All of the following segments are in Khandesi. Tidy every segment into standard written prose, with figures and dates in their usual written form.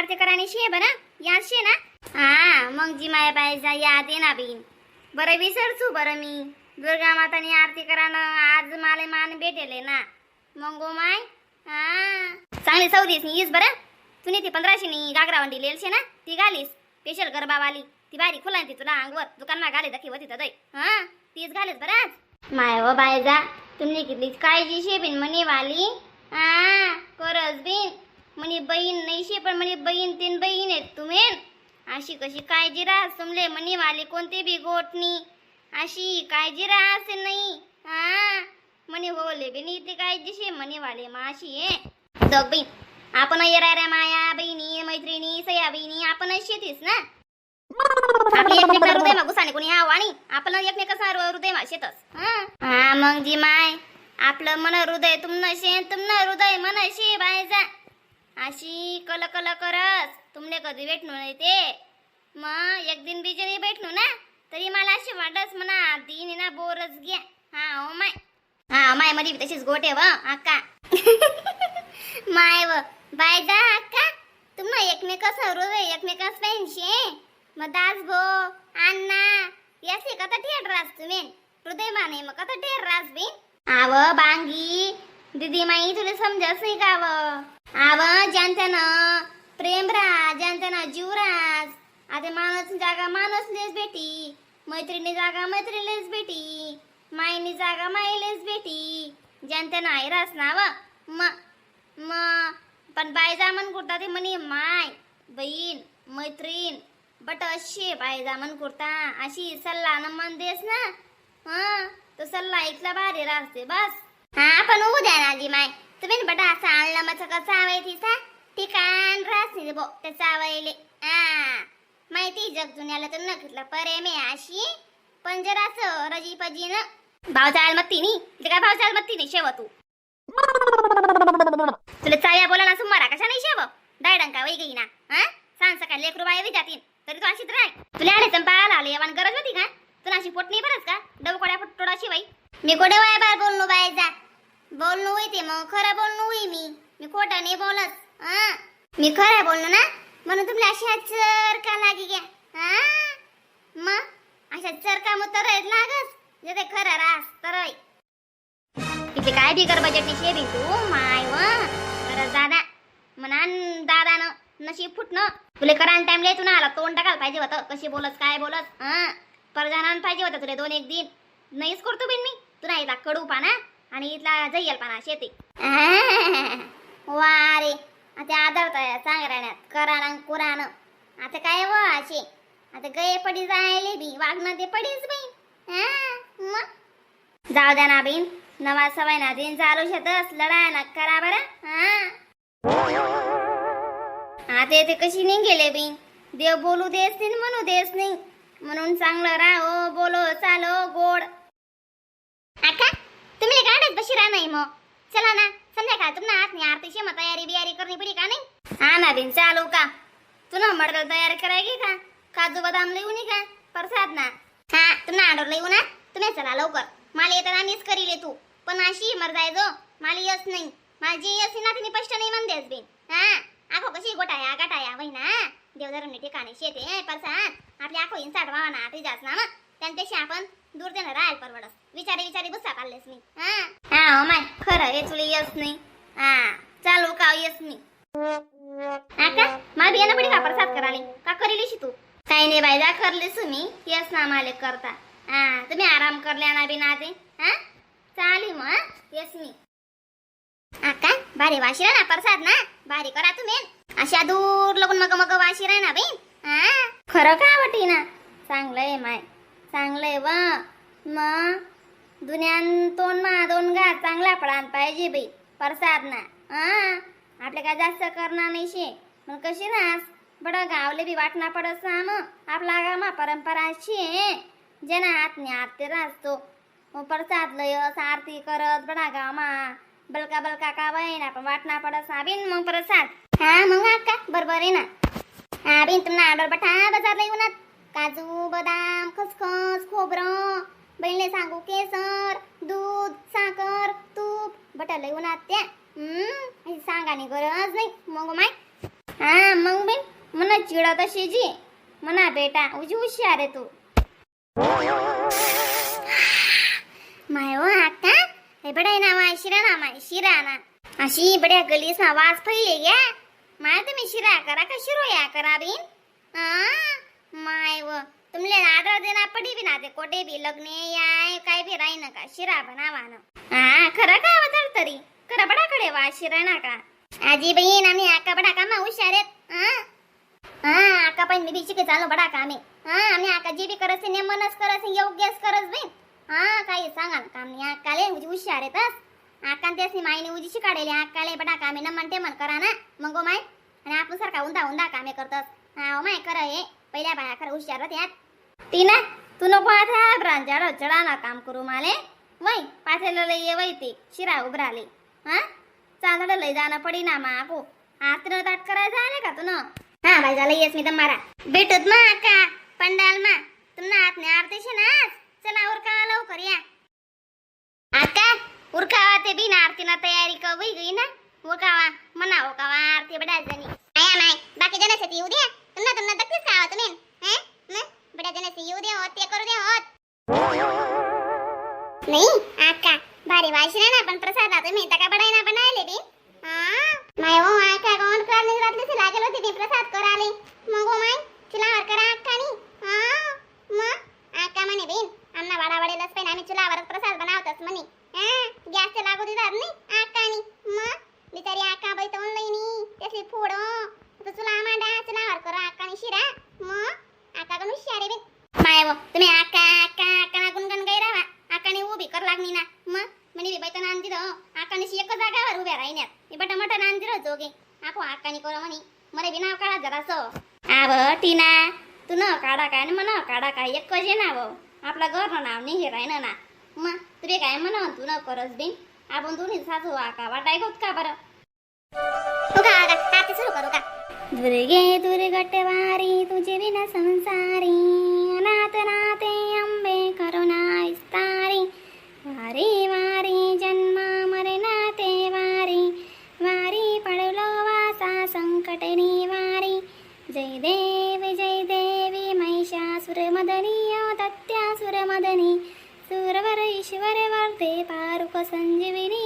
आरती करानी शे बरं याद शे ना? हा मग जी माय बायजा याद ये ना बीन. बरं विसरचू बरं मी दुर्गा मातानी आरती करानं आज माले मान भेटेले ना मग गो माय. हा चांगली सौदीस नी ईस बरं. तुने ती 1500 नी घागरा वंडी लेल शे ना ती घालीस स्पेशल गरबावाली ती बारी खुला ती तुला अंगवर दुकान मा घाले दखी होती तदय. हा तीच घालीस बरं आज. माय व बायजा तुम्ही कितली काळजी शे बिन मनी वाली. हा करस बिन मनी बहीण नाही शे पण मनी बहीण तीन बहीण आहेत तुम्ही. अशी कशी काळजी राहस तुमले मनी वाली कोणती बी गोटनी अशी काळजी राहस नाही. हा मनी होले बी नाही ती काळजी शे मनी वाली माशी आहे दग बहीण. आपण येराऱ्या माया बहिणी मैत्रिणी सया बहिणी आपण शेतीस ना. आपली एकमेकांना हृदय मा घुसाने कोणी आव आणि आपण एकमेकाचा हृदय मा शेतस. हा मग जी माय आपलं मन हृदय तुमनं शे तुमनं हृदय मन शे बायजा अशी कल कल करस तुमने कधी भेटणू नाही ते मग एक दिन बीजे नाही भेटणू ना तरी मला अशी वाटस म्हणा दिन ना बोरच घ्या. हा ओ my. हा माय मध्ये बी तशीच गोटे व अक्का. माय व बायजा अक्का तुम्हा एकमेकास हृदय एकमेकास पाहिजे मग दास भो अण्णा यासे कथा ठेर रास तुम्ही हृदय माने मग कथा ठेर रास बिन. आव बांगी दीदी माई तुला समजत नाही का व? आव ज्यांच्यानं प्रेम राज ज्यांच्यानं जीव राज आता माणूस जागा माणूस लेस भेटी मैत्रिणी जागा मैत्रिणीलेच भेटी माईनी जागा माईलेच भेटी ज्यांच्यानं आई रास ना व म म पण बायजा मन कुर्ता ते म्हणे माय बहीण मैत्रीण बट अशी बायजा मन कुर्ता अशी सल्ला न मन देस ना. हा तो सल्ला ऐकला भारी राहते बस. हा पण उद्या ना जी माय तुम्ही बटा असं आणलं मग कसं आवय तिचा ठिकाण राहत नाही बो त्याचा आवयले. हा माहिती जग जुन्याला तर नकलं परे मे अशी पण जरासं रजी पजी न भाव चाल मग तिनी ते काय भाव चाल मग तिने शेव तू तुला चाया बोला ना सुमारा कशा नाही शेव डायडंका वै गई ना. हा सांग सकाळी लेकरू बाया जातीन तरी तू अशीच राय. तुला आले चंपा आले येवान गरज होती का तुला अशी पोट नाही भरत का डबकोड्या फुटतोडाशी बाई. मी कोठे वाय बार बोलणू बायजा बोलणू होई ते मग खरं बोलणू होई मी मी खोटं नाही बोलत. हा मी खरं बोललो ना म्हणून तुला अशा चरका लागी घ्या. हा मग अशा चरका मग तर लागस जे ते खरं रास तर इथे काय बिगर बजेटनी शेबिंग तू माय व खरं दादा म्हणा दादानं नशीब फुटणं तुले करान टाइम लय तुला आला तोंड टाकायला पाहिजे होतं कशी बोलत काय बोलत. हा परजानान पाहिजे होतं तुला दोन एक दिन नाहीच करतो बिन मी तुला इथला कडू पाना आणि इथला जय्यल पाना शेती. वा रे आता आदळताय सांग राहण्यात करान कुरान आता काय व असे आता गये पडी जायले बी वागणं ते पडीच बाई. हा मग जाऊ द्या ना बिन नवा सवय ना दिन चालू शेतस लढाय ना करा बरं. हा आता ते कशी निघेले बिन देव बोलू देस नाही म्हणू देस नाही म्हणून चांगलं राहो बोलो चालो गोड. आका तुम्ही गाडीत बशी राहा नाही मग चला ना संध्याकाळ तुम्हाला हात नाही आरती शेमा तयारी बियारी करणी पडी का नाही? हा ना बिन चालू का तुला मडगल तयार करायची का काजू बदाम लिहू का प्रसाद ना? हा तुम्हाला ऑर्डर लिहू ना तुम्ही चला लवकर मला येताना मीच करीले तू पण अशी मर जायचो मला यस नाही माझी यस ना तिने स्पष्ट नाही म्हणतेस बिन. हा आखो कशी गोटाया गाटाया वही ना देवधर्मनी ठिकाणी शेते प्रसाद आपल्या आखो इन्साट व्हावा ना तुझ्याच ना मग त्यांच्याशी आपण दूर देणं राहायला परवडस विचारे विचारे गुस्सा काढलेस मी. हा हा हो माय खरं हे तुला यस नाही. हा चालू का यस नाही आका मला बियाणं पडी का प्रसाद कराले का करीलीशी तू? काही नाही बाई जा करलीस तुम्ही यस ना माले करता. हा तुम्ही आराम करल्या ना बिना ते. हा चालेल मग यस मी. आका भारी वाशिरा ना प्रसाद ना भारी करा तुम्ही अशा दूर लगून मग मग वाशिरा ना बाई. हा खरं का वाटी ना चांगलंय माय चांगलंय व मग दुनियान तोंड मा दोन घात चांगला पडान पाहिजे बाई प्रसाद ना. हा आपल्या काय जास्त करणार नाही शे मग कशी रास बडं गावले बी वाटना पडत ना मग आपला गामा परंपरा अशी आहे ज्याना हात नाही हात ते रासतो मग प्रसाद लयस आरती करत बडा गामा बलका बलका का ना पण वाटना पडत ना बिन मग प्रसाद. हा मग का बरोबर आहे ना. हा बिन तुम्हाला ऑर्डर बठा बाजारला येऊन काजू बदाम खसखस खोबरं बहिणीला सांगू केसर दूध साखर तूप बटाला येऊन त्या सांगा नाही गरज नाही मग माय. हा मग बेन मना चिडत अशी जी मना बेटा उजी हुशार आहे तू. माय हो आका, हे बडाय ना माय शिरा ना माय शिरा ना अशी बड्या गलीस मा वास फैले ग्या. माय तुम्ही शिरा करा का शिरो या करा बिन. हा माय व तुमले आर्डर देना पडी बी ना ते कोठे बी लग्ने याय काय बी राही नका शिरा बनावा ना. हा खरं का वतर तरी खरं बडाकडे वा शिरा ना का आजी बहीण. आम्ही आका बडा कामा हुशार आहेत. हा हा आका पण मी बी शिके चालू बडा कामे. हा आम्ही आका जे बी करत नेमनच करत योग्यच करत बी. हा काही सांगा ना काम नाही आकाले उजी हुशार येतस. आका त्यासनी माईने उजी शिकाडेली आकाले बडा कामे न म्हणते मन करा ना मग गो माय. आणि आपण सारखा उंदा उंदा कामे करतस. हा ओ my खरं हे पहिल्या बाया खरं हुशार होत्यात. टीना तू नको आता ब्रांजाड चढा ना काम करू माले वय पाथेला लय ये वय ते शिरा उभराले. हा चांदड लय जाणं पडी ना माकू आत्र ताट करायचं आले का तू न. हा बाई झालं येस मी तर मारा भेटत मा आका पंडाल मा तुमना हात नाही आरतीशी ना. चला उरका लवकर या आका उरकावा ते बिन आरतीना तयारी कवी गई ना उरकावा म्हणा उरकावा आरती बडा जणी आया माय बाकी जणासाठी येऊ द्या तुमना तुमना नक्कीच खावा तुम्ही. हं मग बड्या जणासाठी येऊ द्या होत ते करू द्या होत नाही आका. भारी वाशरे ना पण प्रसादा तुम्ही तका बडाय ना बनायले बी. हा माय ओ आका कोण करणे रातले लागेल होती ते प्रसाद कराले मग ओ my चुलावर करा आकानी. हा मग आका म्हणे बिन आमना वाडा वाडेलच पाहिजे आम्ही चुलावरच प्रसाद बनावतस म्हणे. हा गॅस ते लागू देतात नाही आकानी. मग बिचारी आका बाई तोंड लईनी त्यासली फोड तर चुला मांडा चुलावर करा आकानी शिरा. मग आका गणू हुशार बिन. माय वो तुम्ही आका आका आका ना गुणगण गाई राहा आकाने उभी कर लागली ना. मग म्हणे बी बाई नांदी रहो आकाने एक जागावर उभ्या राहिण्यात मी बटा मोठा नांदी रहो जोगे आको आकाने करो म्हणे मरे बी नाव काढा जरासं. आव टीना तू न काढा काय आणि मन काढा काय एक जे ना भाऊ आपला घर नाव नाही हे राहिनं ना. मग तुरे काय म्हण तू न करस बिन आपण दोन्ही सासू आका वाटाय होत का बरं. हो का आरती सुरू करू का. दुर्गे दुर्गटवारी तुझे विना संसारी अनाथ नाथे अंबे करुणा विस्तारी वारी वारी जन्मा मरणाते वारी वारी पडलो वासा संकट निवारी. जय देव जय देवी महिषासुरमदनी दत्यासुरमदनी सुरवर ईश्वर वर्धे पारुक संजीविनी.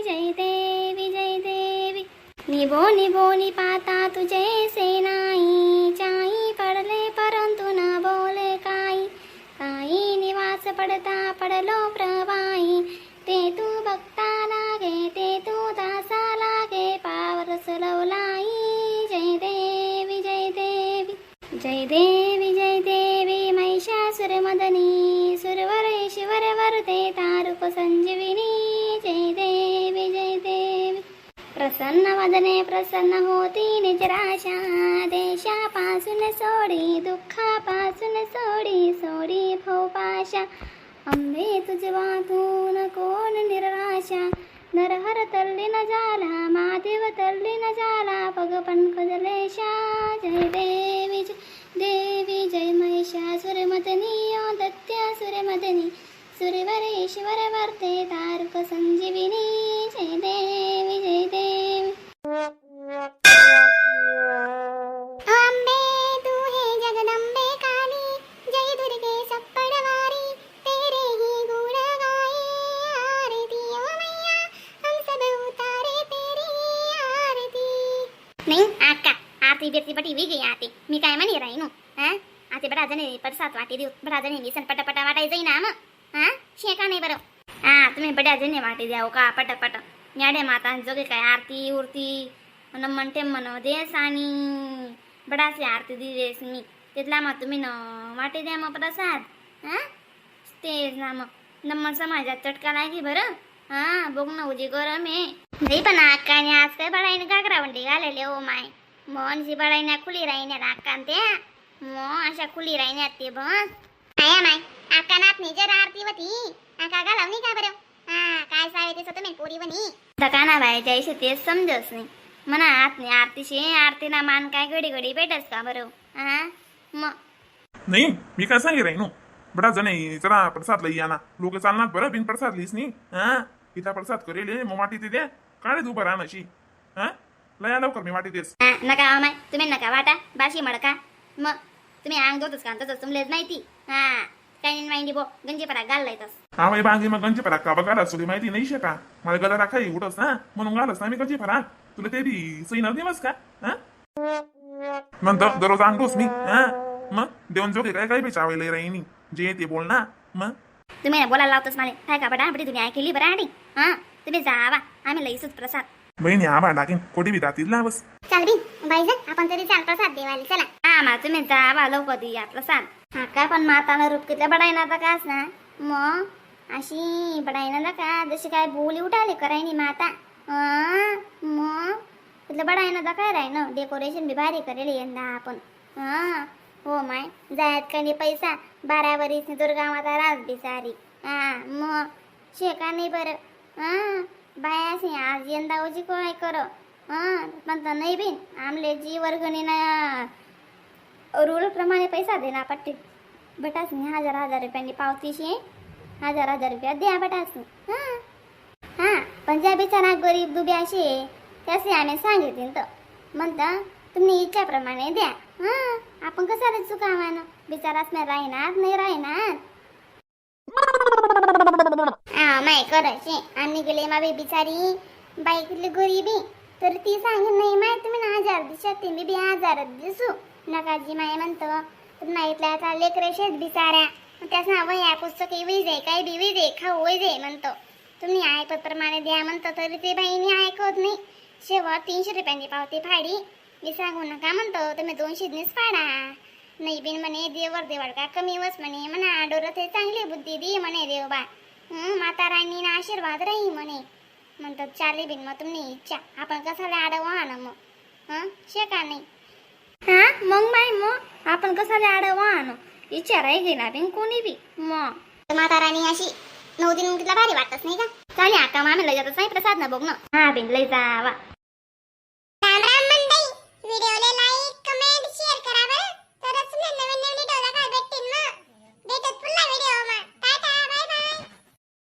जय देवी जय देवी. निबो निबो निपाता तुझे सेनाई चाई पडले परंतु न बोले काई काई निवास पडता पडलो प्रवाही ते तू भक्ता लागे ते तू दासा लागे पावर सलवलाई. जय देवी जय देवी जय देवी जय देवी महिषासुरमदनी सुरवर ईश्वर वरदे तारुक संजीविनी. जय देवी जय देवी. प्रसन्न वदने प्रसन्न होती निजराशा देशापासून सोडी दुःखापासून सोडी सोडी भवपाशा अंबे तुझवातून कोण निराशा नरहर तरली न झाला महादेव तरली न झाला पग पण खजलेशा. जय देवी जय देवी जय महिषासुरमदनी ओ दत्यासुरमदनी सुरवरेश्वर वर्ते तारुक संजीविनी. जय देवी जय देवी. अंबे तू है जगदम्बे काली जय दुर्गे सप्पड़वारी तेरे ही गुण गाए आरती ओ मैया हम सब उतारे तेरी आरती. नाही आका आरती बिरती पटी वेगळी आरती मी काय म्हणे राहीनो. हा आते बडा जणे प्रसाद वाटी देऊ बडा जणे निसन पटापटा वाटायचं जाईना मग. हा शेका नाही बरं. हा तुम्ही बड्या जणे वाटी द्याव का पटापट म्याडे माता जोगे काय आरती उरती नमन टेमन देस आणि बडासी आरती दिलेस मी तिथला मग तुम्ही न वाटी द्या मग प्रसाद. हा तेच ना मग नमन समाजात चटका लागी बरं. हा बघ ना उजी गरम आहे नाही पण आकाने आज काय बडाईने घागरा वंडी घालेले ओ my मनसी बडाईना खुली राहिण्यात आकान त्या मग अशा खुली राहिण्यात ते बस. आया माय आका नातनी जर आरती होती आका घालावणी का बरं. हा काय सावे ते तुम्ही पोरी बनी दकाना बायच्या इशे तेच समजस नाही म्हणा आत नाही आरतीशी आरतीना मान काय घडी घडी भेटस का बरं. हा मग नाही मी काय सांगे राही नो बडा जण चला प्रसाद लई या ना लोक चालणार बरं बिन प्रसाद लिहिस नी. हा इथं प्रसाद करेल मग वाटी ते द्या काढे तू बरं अशी. हा लया लवकर मी वाटी देस. हा नका माय, तुम्ही नका वाटा बाशी मडका. मग तुम्ही अंग धुतच का तसंच तुमलेच माहिती. हा, काही नाही माहिती बो, गंजीपरा घाललाय तस. हा बाई, बांगी मग गंजी फराक का बघा तुला माहिती नाही शका. मला गदा राखाई उठस ना म्हणून घालस ना मी गंजी फराक. तुला ते बी सही नव्हती बस का? हा, म्हणतो दररोज अंगोस मी. हा, मग देऊन जोगे काय काय बेचावेले राहिनी जे ते बोल ना मग. तुम्ही ना बोलायला लावतोस मला काय का बडा बडी दुनिया केली बरं आणि हा तुम्ही जावा, आम्ही लईसूच प्रसाद. बहिणी आबा टाकीन कोटी बी दातील लावस. चाल बिन बाईजन, आपण तरी चाल प्रसाद देवाला, चला. हा मा, तुम्ही जावा, लवकर दिया प्रसाद. हा का, पण मातानं रूप कितलं बडाय ना आता कास ना मग अशी बडाय ना का, जशी काय बोली उठाली करायनी माता. हा मग कितलं बडाय ना काय राय ना, डेकोरेशन बी भारी करेल यंदा आपण. हा हो माय, जायत का नाही पैसा 12 वरीस दुर्गा माता राज बिचारी. हा मग शेका नाही बरं. हा बायासी आज यंदा ओजी काय करो. हा पण तर नाही बिन आमले जी वर्गणी ना रूल प्रमाणे पैसा देना पट्टी बटासनी हजार हजार रुपयांनी पावतीशी हजार हजार रुपया द्या बटासनी. हां हां, पण ज्या बिचारा गरीब दुब्याशी त्यासे आम्ही सांगितले तर म्हणता तुम्ही इच्छाप्रमाणे द्या. हां, आपण कशाला चुकावानं, बिचाराच नाही राहणार नाही राहणार. हा माय करायचे आम्ही गेले मावे बिचारी बाई कितली गरीबी तर ती सांगेन नाही माय, तुम्ही ना हजार दिसत ते मी बी हजारात दिसू नका जी. माय म्हणतो तुम्हाला इथल्या आता लेकरे शेत बिचाऱ्या त्यास ना वया पुस्तके विजे काय बी विजे खाऊ विजे म्हणतो, तुम्ही ऐकत प्रमाणे द्या म्हणतो, तरी ते बाईनी ऐकत नाही. शेवट 300 रुपयांनी पावती फाडी. मी सांगू नका म्हणतो, तुम्ही 200नीच फाडा. नाही बिन म्हणे देवर देवाळ का कमी वस म्हणे, म्हणा डोरं ते चांगली बुद्धी दे म्हणे देवबा. माता राणीना आशीर्वाद राही म्हणे म्हणतात. चाले बिन मग तुम्ही इच्छा, आपण कसाला आडवा ना मग. हं शे का नाही? हा मग माय, मग आपण कसाला आडवा ना, इच्छा राही ना बिन कोणी बी मग. माता राणी अशी 9 दिन तिला भारी वाटतच नाही का? चाले आका, मामी लय जातच नाही प्रसाद ना बघ ना. हा बिन लय जावा.